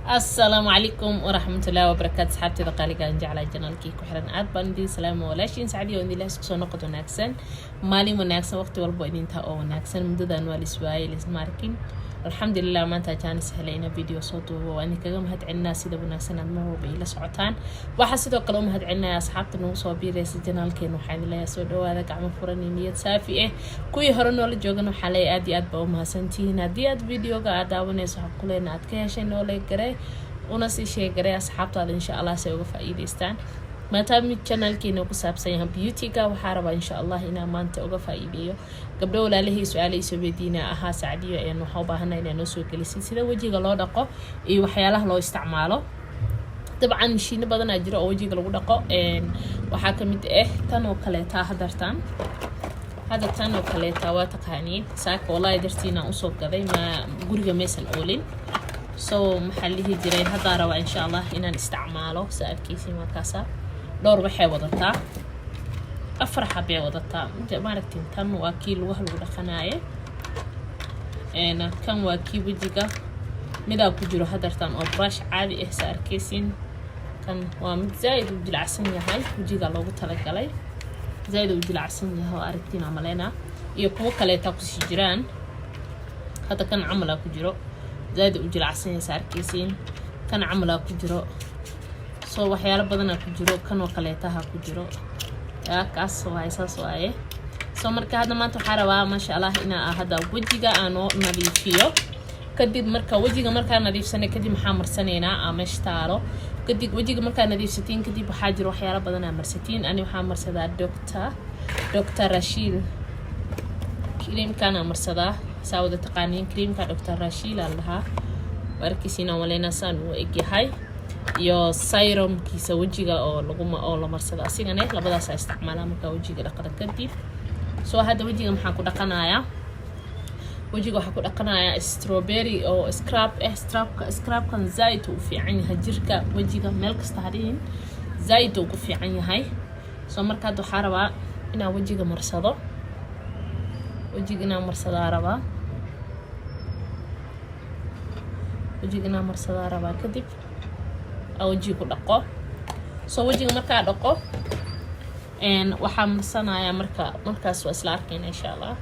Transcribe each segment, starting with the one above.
Asalaamu calaykum waraxmatullaahi wabarakaatu. Asxaabteeda qaaligaan jeclaa, channelkii ku xiran, aad baan idiin salaama. Walaashiin Sacdiya oo idin isku soo noqod wanaagsan, maalin wanaagsan, waqti walbo idintaa oo wanaagsan. Muddadan waa liswaayay, lisma arkin. Alxamdulilah, maanta jaanis helay inaa video soo duubo. Waa idinkaga mahad celinaa sida wanaagsan aad mar walba iila socotaan. Waxaa sidoo kale u mahad celinaya asxaabta nagu soo biiraysa channelkeena. Waxaa idin leeyahay soo dhawaada, gacmo furan iyo niyad saafi ah. Kuwii hore noola joogan waxaa leeyahay aad iyo aad baa u mahadsantihiin. Haddii aad videoga aad daawanayso, waxaan kuleena aad ka heshay, noolee garee una sii sheegaray asxaabtaada, insha Allah, si ay uga faa-iideystaan. Maadaama channelkeena ku saabsan yahay beautyga, waxaa rabaa, insha Allah, inaa maanta uga faa-iideeyo gabdho walaalahii su-aala isoo weydiina ahaa: "Sacdiyo, ayaan waxaa u baahana inaa noo soo gelisid sida wejiga loo dhaqo iyo waxyaalaha loo isticmaalo." Dabcan mishiino badanaa jiro oo wejiga lagu dhaqo. Waxaa kamid ah tan oo kaleetaa hadartan. Hadda tan oo kaleetaa waa taqaaniin. Saaka wallahi dartiinaan usoo gaday, ma guriga maysan oolin. So maxaa la dhihi jiray, haddaa rabaa, insha Allah, inaan isticmaalo. Sa arkeysi, markaasa dhowr waxay wadataa, afar xabay wadataa, maaragtin. Tan waa kii lugaha lagu dhaqanaaye, kan waa kii wejiga, midaa ku jiro hadartan oo brush caadi ah, sa arkeysin. Kan waa mid zaa-id u jilacsan yahay, wejiga loogu talagalay, zaa-id u jilacsan yahay oo aragtiin amaleyna. Iyo kuwo kaleetaa kusii jiraan. Hadda kan camalaa ku jiro, zaa-id u jilacsan yahay, sa arkeysiin. Kan camalaa ku jiro. Soo waxyaalo badanaa ku jiro, kanoo kaleetaha ku jiro. Yaa kaas waaye, saas waaye. So marka hadda maanta waxaa rabaa, maasha Allah, inaa hadda wejiga aanoo nadiifiyo. Kadib marka wejiga markaa nadiifsanay kadib, maxaa marsanaynaa? Aa meesha taalo. Kadib wejiga markaa nadiifsatiin kadib, waxaa jiro waxyaalo badan aa marsatiin. Ani waxaa marsadaa Doctor Rashil, creamkaanaa marsadaa. Saa wada taqaaniin, creamka Doctor Rashil aa lahaa, warkiisiina maleynaa saan uu egyahay, iyo serumkiisa wejiga oo laguma oo la marsado asigane. Labadaasaa isticmaalaa markaa wejiga dhaqda kadib. So hadda wejiga maxaan ku dhaqanayaa? Wejiga waxaa ku dhaqanayaa strawberry oo scrub ah. Scrubkan zaaid uu fiican yahay jirka, wejiga, meel kasta hadhihin, zaaid uu ku fiican yahay. So marka hadda waxaa rabaa inaan wejiga marsado. Wejiga inaan marsadaa rabaa, wejiga inaan marsadaa rabaa. Kadib aa wejiga ku dhaqo. So wejiga markaa dhaqo, waxaa marsanayaa marka, markaas waa isla arkayna, insha Allah.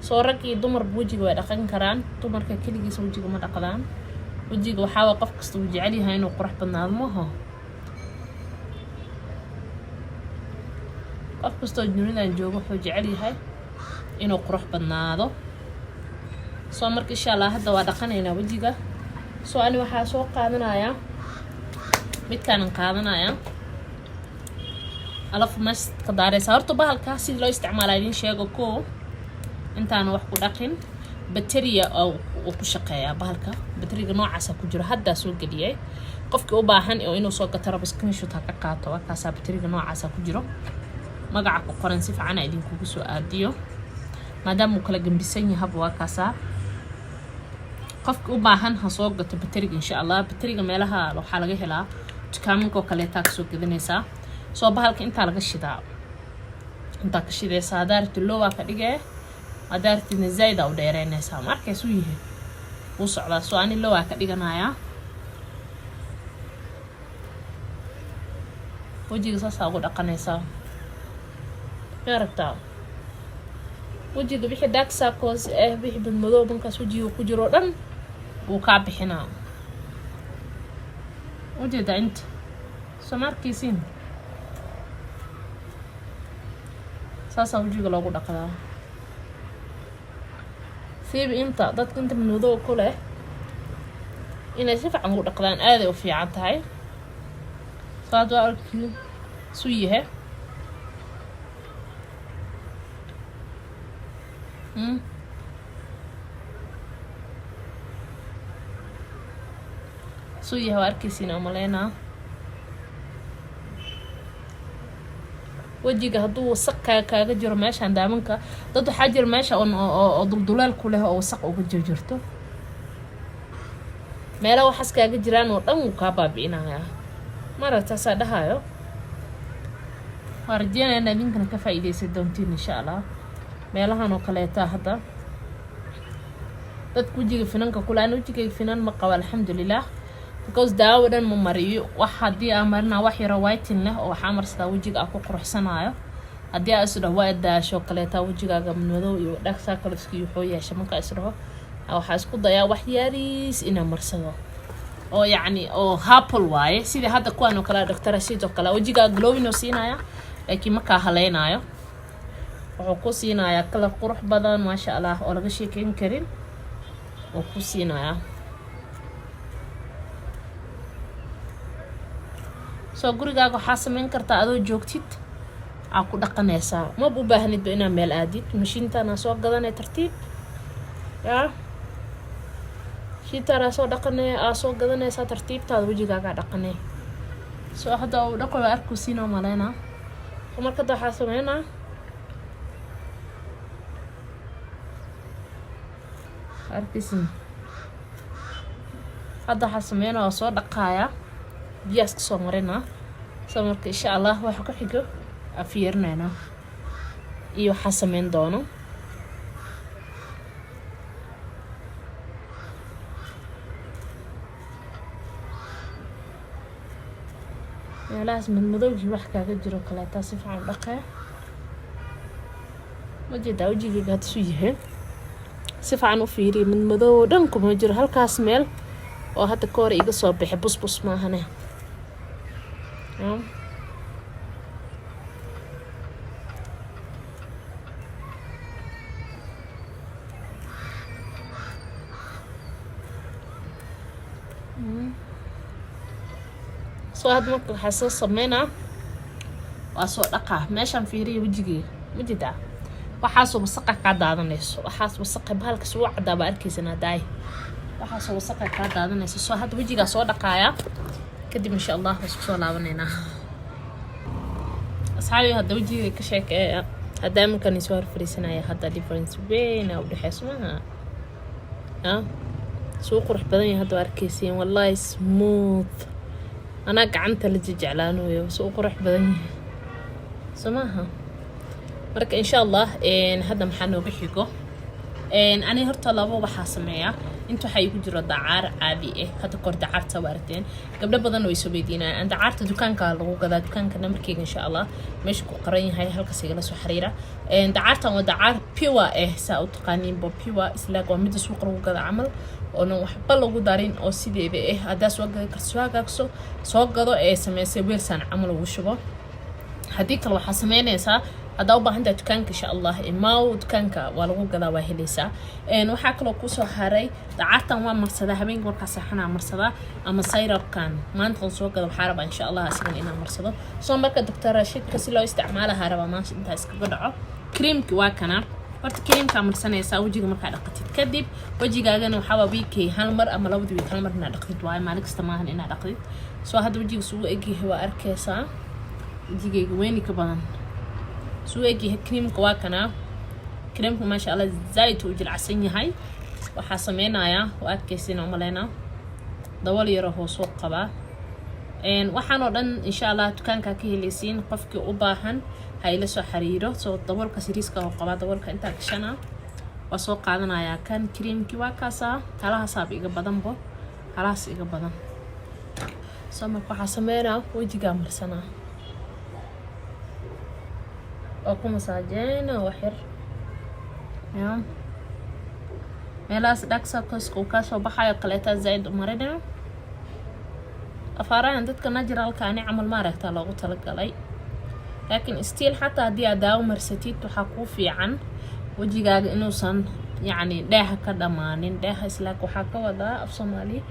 Soo rag iyo dumarba wejiga way dhaqan karaan, dumarka keligiisa wejiga ma dhaqdaan. Wejiga waxaa qof kasta uu jecel yahay inuu qurux badnaado, maaha? Qof kastoo dunidan joogo wuxuu jecel yahay inuu qurux badnaado. Soo marka, insha Allah, hadda waa dhaqanaynaa wejiga. Soo ani waxaa soo qaadanayaa midkaanan qaadanayaa. Alaf meesha ka daareysa. Horta bahalka sidii loo isticmaalaa idiin sheego. Ko intaana wax ku dhaqin, bateriya uu ku shaqeeyaa bahalka. Bateriga noocaasa ku jiro, haddaa soo geliyay. Qofkii u baahan oo inuu soo gato rabo, screenshot ha ka qaato. Waa kaasaa, bateriga noocaasa ku jiro, magaca ku qoran si fiicana idinkugu soo aadiyo, maadaama uu kala gambisan yahaba. Waa kaasaa. Qofki u baahan ha soo gato bateriga, insha Allah. Bateriga meelaha waxaa laga helaa, dukaaminka oo kaleetaa kasoo gadanaysaa. Soo bahalka intaa laga shidaa, intaa ka shidaysaa. Haddaa rabtid lowaa ka dhigee, haddaa rabtidna zaaid aa u dheereynaysaa. Ma arkaysuu yahay, wuu socdaa. Soo ani lowaa ka dhiganayaa. Wejiga saasaa ugu dhaqanaysaa. Ma aragtaa wejiga wixii dark circles ah, wixii badmadoow markaas wejiga ku jiro o dhan wuu kaa bixinaa. Ujeedaa inta, soo ma arkaysiin? Saasaa wejiga loogu dhaqdaa. Siiba inta dadka inta madmadow ku leh inay si fiican ugu dhaqdaan aaday u fiican tahay. Soo hadda waa arkiin suu yahay. Suu yahay waa arkaysiin umaleynaa. Wejiga hadduu wasaq kaaga jiro meeshaan daamanka, dad waxaa jira meesha oo dulduleel ku leh oo wasaq uga jirjirto, meelaha waxaas kaaga jiraan oo dhan wuu kaa baabi'inayaa. Maaragtaasaa dhahayo. Waa rajeynaya ina idinkana ka faa-iideysan doontiin, insha Allah. Meelahan oo kaleeta hadda dadka wejiga finanka kule, ana wejigayga finan ma qabo, alxamdulilah. Because daawo dhan ma mariyo. Wax haddii aa marinaa, wax yaro whitening leh oo waxaa marsadaa wejiga aa ku quruxsanayo. Haddii aa isdhaho waa daasho kaleeta, wejigaaga madow iyo dark circleski wuxuu yeeshay, markaa isdhaho waxaa isku dayaa wax yariis inaa marsado oo yacni oo herbal waaye, sidii hadda kuwaan oo kale, Doctor Rashid oo kale. Wejigaa glowing oo siinaya, laakiin markaa haleynayo wuxuu ku siinayaa color qurux badan, maasha Allah, oo laga sheekeyn karin oo ku siinayaa. Soo gurigaaga waxaa sameyn kartaa adoo joogtid aa ku dhaqanaysaa. Maba u baahnidba inaa meel aadid. Mashiintanaa soo gadanay tartiib yaa mashiintaanaa soo dhaqanay, aa soo gadanaysaa tartiibtaada, wejigaagaa dhaqanay. Soo hadda uu dhaqo waa arkuu siinoo maleynaa. Marka hadda waxaa sameynaa, arkaysin, hadda waxaa sameynaa waa soo dhaqaaya, biyahaas kasoo marinaa. So marka insha Allah waxa ku xigo aa fiirinaynaa iyo waxaa sameyn doono. Meelahaas madmadowgii wax kaaga jiro kaleetaa si fiican u dhaqee. Ma jeedaa wejigayga hadda su yahay? Si fiican u fiiriya, madmadow oo dhan kuma jiro. Halkaas meel oo hadda ka hor iga soo baxay busbus maahane. Soo hadda marka waxaa soo sameynaa, waa soo dhaqaa. Meeshaan fiiriya wejigeyga, ma jeedaa? Waxaasoo wasaqa kaa daadanayso, waxaas wasaqa bahalkas uu caddaa baa arkaysan daay, waxaasoo wasaqa kaa daadanayso. Soo hadda wejigaa soo dhaqaaya, kadib insha Allah waa isku soo laabanaynaa, asxaabi. Hadda wejiga ka sheekeeya. Hadda iminkan isoo hor fariisanaya, hadda difference weyn aa udhexeyso maaha? Ah, suu qurux badan yahay hadda waa arkaysiin. Wallahi smooth, anaa gacanta la jeclaanayo, suu u qurux badan yahay, soo maaha? Marka insha Allah hadda maxaa nooga xigo? Ani horta labo waxaa sameeyaa. Inta waxaa igu jiro dacaar caadi ah. Hadda kor dacaarta waa aragteen, gabdho badan way soo weydiinayaan. Dacaarta dukaanka lagu gadaa. Dukaanka nambarkeyga insha Allah meesha ku qoran yahay, halkaas igala soo xiriira. Dacaartan waa dacaar pure ah, saa u taqaaniinba pure islaag, waa midda suuqa lagu gada camal oonan waxba lagu darin oo sideeda ah. Haddaa soo gadi karto, soo hagaagso, soo gado ee sameysay weelsaan camal ugu shubo. Haddii kale waxaa sameynaysaa, haddaa u baahan tahay, dukaanka insha Allah imaaw, dukaanka waa lagu gadaa, waa helaysaa. Waxaa kaloo kusoo haray, dacartan waa marsadaa habeenka markaa seexanaa marsadaa, ama syrupkan maanta soo gada, waxaa rabaa insha Allah asigan inaan marsado. Soo marka Doctor Rashidka si loo isticmaalahaa rabaa maanta intaa iskaga dhaco. Creamki waa kana. Horta creamkaa marsanaysaa wejiga markaa dhaqatid kadib. Wejigaagana waxaa weekay hal mar ama 2da week hal mar inaad dhaqdid waayo, maalin kasta maahan inaad dhaqdid. Soo hadda wejiga suu egyahay waa arkaysaa. Wejigayga weyni ka badan suu egyahay. Creamka waa kanaa. Creamka maasha Allah zaaid uu jilcsan yahay. Waxaa sameynayaa, waa arkaysiin umaleynaa, dabal yaro hoosuu qabaa. Waxaan oo dhan insha Allah dukaankaa ka helaysiin. Qofkii u baahan ha ila soo xiriiro. Soo daboolka siriiska oo qabaa, daboolka intaa gashana waa soo qaadanayaa. Kan creamkii waa kaasaa, halahaasaaba iga badanbo, halahaas iga badan. Soo marka waxaa sameynaa, wejigaa marsanaa oo ku masaajeyna wax yar ya meelahaas dark circleska uu kasoo baxayo kaleetaa zaaid u marinaa. Afaarahan dadka naturalka ani camal ma aragtaa loogu talagalay, laakiin still xataa haddii aad daawo marsatid, waxaa kuu fiican wejigaaga inuusan yacni dheeha ka dhammaanin. Dheeha islaak waxaa ka wadaa af Soomaali,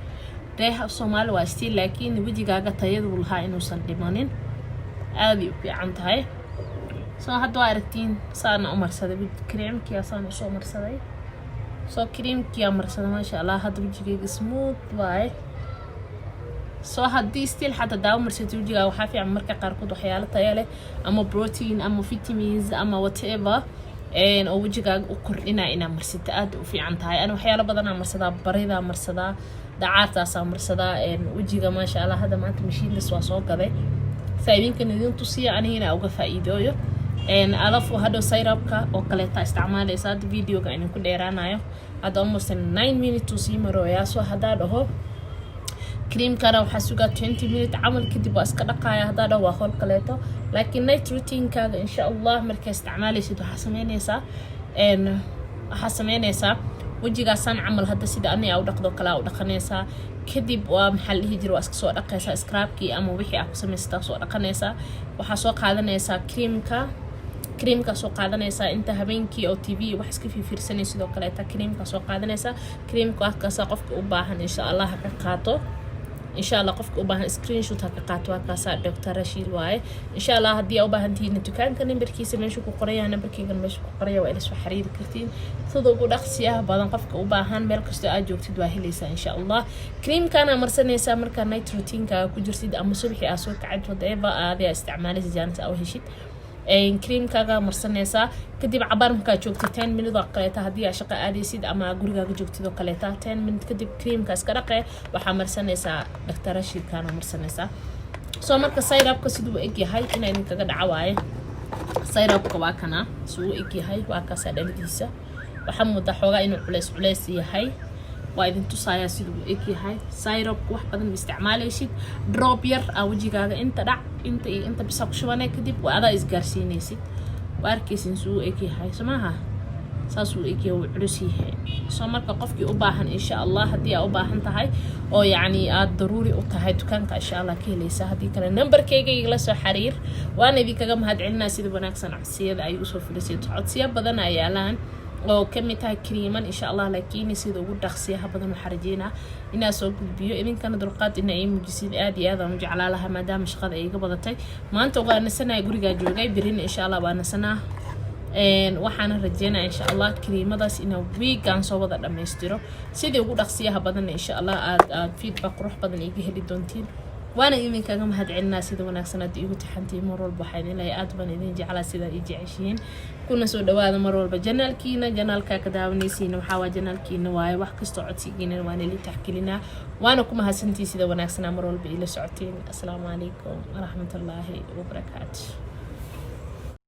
dheeha af Soomaali waa still, laakiin wejigaaga tayaduu lahaa inuusan dhimanin aaday u fiican tahay. Soo hadda waa aragtiin, saana u marsaday creamkia, saana usoo marsaday. Soo creamkia marsaday, maasha Allah, hadda wejigayga smooth waaye. Soo haddii still xataa daawo marsatay, wejigaaga waxaa fiican marka qaarkood waxyaalo taya leh ama protein ama vitamins ama whatever oo wejigaaga u kordhinaya inaa marsata aada u fiican tahay. Ana waxyaalo badanaa marsadaa, baridaa marsadaa, dacaartaasaa marsadaa wejiga, maasha Allah. Hadda maanta mashiintaas waa soo gaday saa idinkan idin tusiya, anigina uga faa-iidooyo. Alafu hadhow syrupka oo kaleeta isticmaalaysa. Hadda videoga idinku dheeraanayo, hadda almost 9 minutes uu sii marooyaa. Soo haddaa dhaho Creamkana waxaa sugaa 20 minute camal, kadib waa iska dhaqaaya. Haddaa dhan waa howl kaleeto, laakiin night routinekaaga, insha Allah, markaa isticmaalaysid, waxaa sameynaysaa wejigaasaan camal hadda sida ani aa u dhaqdo kale aa u dhaqanaysaa. Kadib waa, maxaa la dhihi jira, waa iska soo dhaqaysaa scrubkii ama wixii aa ku samaysataa soo dhaqanaysaa. Waxaa soo qaadanaysaa creamka, creamka soo qaadanaysaa inta habeenkii oo TV wax iska fiirfiirsanay. Sidoo kaleeta creamka soo qaadanaysaa. Creamka waa qofka u baahan, insha Allah, ha ka qaato. Insha Allah, qofka u baahan screenshot ha ka qaato. Waa kaasaa, Dr Rashiid waaye. Insha Allah, haddii aa u baahan tihiin, dukaanka nambarkiisa meeshuu ku qoraya, nambarkeygan meeshuu ku qoraya, waa ila soo xiriiri kartiin sida ugu dhaqsiyaha badan. Qofka u baahan, meel kastoo aad joogtid waa helaysaa, insha Allah. Creamkana marsanaysaa markaa night routinekaaga ku jirtid ama subaxii aa soo kacid, whatever aadi aa isticmaalaysa, chance aa u heshid, creamkaaga marsanaysaa. Kadib cabaar markaa joogtid, 10 minute oo kaleeta, haddii aa shaqo aadaysid ama gurigaaga joogtid oo kaleeta, 10 minute kadib creamka iska dhaqee. Waxaa marsanaysaa Dr Rashiidkaana marsanaysaa. Soo marka syrupka siduu u egyahay inaa idinkaga dhaca waaye. Syrupka waa kana siduu u egyahay, waa kaasaa dhaladiisa. Waxaa moodaa xoogaa inuu culeys culeys yahay. Waa idin tusayaa siduu u egyahay syrupka. Wax badan ma isticmaalaysid, drop yar aa wejigaaga inta dhac, inta iyo inta bisa ku shubanay. Kadib waa adaa isgaarsiinaysid. Waa arkaysin suu u egyahay, soo maaha? Saasuu egyahay, wuu culus yahay. Soo marka qofkii u baahan, insha Allah, haddii aa u baahan tahay oo yacni aada daruuri u tahay, dukaanka insha Allah ka helaysaa. Haddii kale nambarkayga igala soo xiriir. Waana idinkaga mahadcelinaa sida wanaagsan codsiyada ay usoo fulisay. Codsiyo badan ay yaalaan oo kamid tahay creaman, insha Allah, laakiin sida ugu dhaqsiyaha badan waxaa rajeynaa inaa soo gudbiyo. Idinkana dulqaad ina ii muujisid aad iyo aad aan u jeclaa lahaa, maadaama shaqada ay iga badatay. Maanta waa nasanaya, gurigaa joogay. Birina insha Allah waa nasanaa. Waxaana rajeynaya, insha Allah, creamadaas inaa wiigaan soo wada dhammaystiro sidii ugu dhaqsiyaha badanna. Insha Allah, aad feedback qurux badan iiga heli doontiin. Waana idinkaga mahadcelinaa sida wanaagsan aad iigu taxantihiin mar walba. Waxaa idin leeyahay, aad baan idin jeclaa sidaa ii jeceshihiin. Kuna soo dhawaada mar walba channelkiina. Channelkaa ka daawanaysiina waxaa waa channelkiina waaye. Wax kastoo codsigiina waa nili taxgelinaa. Waana ku mahadsantihi sida wanaagsanaa mar walba iila socotiin. Asalaamu calaykum waraxmatullaahi wabarakaatu.